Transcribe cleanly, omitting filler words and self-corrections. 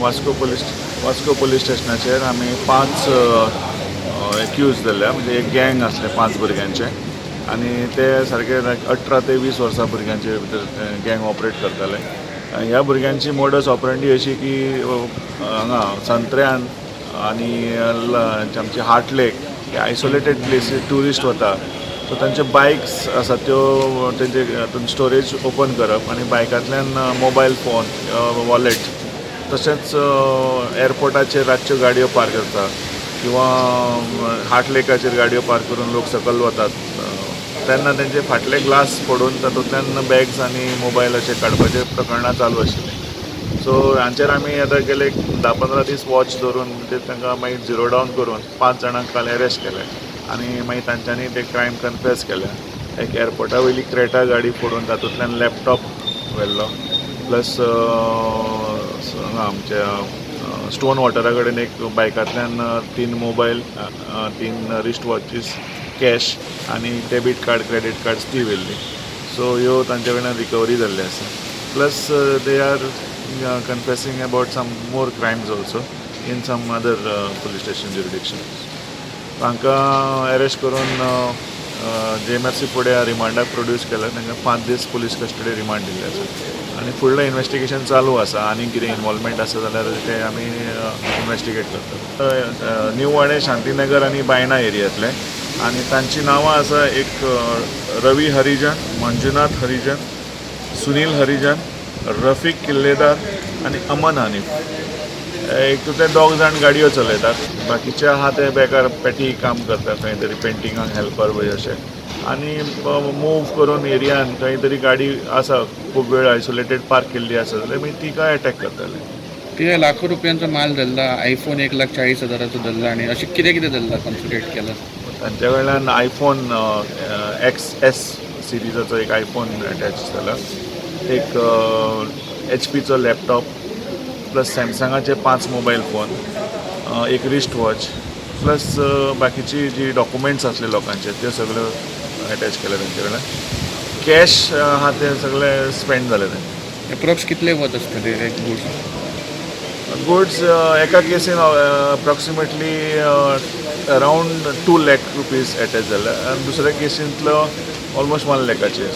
Vasco police स्टेशनाचेर आमी पांच एक्यूज धरल्या. म्हणजे एक गँग आसलें पांच भुरग्यांचे आनी ते सारके लायक 18 ते 20 वर्सां भुरग्यांचे भितर गँग ऑपरेट करताले. आनी ह्या भुरग्यांची मोडस ऑपरेंडी अशी की हांगा संत्र्यान आनी आमची हार्ट लेक हे आयसोलेटेड प्लेसीस ट्युरिस्ट वता, सो तांचे बायक्स आसा त्यो तेंचे हातून स्टोरेज ओपन करप आनी बायकांतल्यान मोबायल फोन, वॉलेट, तशेंच एअरपोर्टाचेर रातच्यो गाडयो पार्क करता किंवा हार्ट लेकाचेर गाडयो पार्क करून लोक सकयल वतात, तेन्ना तेंचे फाटले ग्लास फोडून तातूंतल्यान बॅग्स आनी मोबायल अशे काडपाचे प्रकरणां चालू आशिल्लीं. सो हांचेर आमी आतां गेले एक 10-15 दीस वॉच दवरून म्हणजे तांकां मागीर झिरो डावन करून पांच जाणांक काल अरेस्ट केले आनी मागीर तांच्यांनी ते क्रायम कन्फेस केले. एक एअरपोर्टा वयली क्रेटा गाडी फोडून तातूंतल्यान लॅपटॉप व्हेल्लो, प्लस हांगा आमच्या स्टोन वॉटरा कडेन एक बायकांतल्यान तीन मोबायल, तीन रिस्ट वॉचीस, कॅश आनी डेबीट कार्ड, क्रेडीट कार्ड्स ती व्हेल्ली. सो ह्यो तांचे कडल्यान रिकवरी जाल्ली आसा. Plus they are confessing about some more crimes also in some other police station jurisdiction. तांकां अरेस्ट करून जीएमएफसी फुडें रिमांडाक प्रोड्यूस केला. तांकां 5 दीस पुलीस कस्टडी रिमांड दिल्ले आसा आनी फुडलें इन्वेस्टिगेशन चालू आसा. आनी कितें इन्वॉल्वमेंट आसा जाल्यार ते आमी इन्वेस्टिगेट करतात. न्यू वाडें, शांतीनगर आनी बायणा एरियांतले आनी तांची नांवां आसा, एक रवी हरिजन, मंजुनाथ हरिजन, सुनील हरिजन, रफीक किल्लेदार आनी अमन हनीफ. एक ते दोग जाण गाडयो चलयतात, बाकीचे आहा ते बेकार पेटी काम करतात, खंय तरी पेंटिंगाक हेल्पर बी अशें. आनी मूव करून एरियान खंय तरी गाडी आसा, खूब वेळ आयसोलेटेड पार्क केल्ली आसा जाल्यार मागीर तिका एटॅक करताले. ते लाखो रुपयांचा माल धरला, आयफोन 1,40,000चो धरला आणि अशें कितें कितें धरला, कॉन्फिस्केट केला? तांच्या कडल्यान आयफोन XS सिरीजाचो एक आयफोन अटॅच जाला, एक एचपीचो लॅपटॉप, प्लस सॅमसंगाचे पांच मोबायल फोन, एक रिस्ट वॉच, प्लस बाकीची जी डॉक्युमेंट्स आसले लोकांचे त्यो सगळ्यो अटॅच केले तांचे कडल्यान. कॅश आहा ते सगळे स्पेंड जाले तांचे. अप्रोक्स कितले वत आसतले एक गुड्स? गुड्स एका casein approximately around 2 lakh rupees attach जाले आनी दुसऱ्या केसींतलो ऑलमोस्ट 1 लॅकाचे.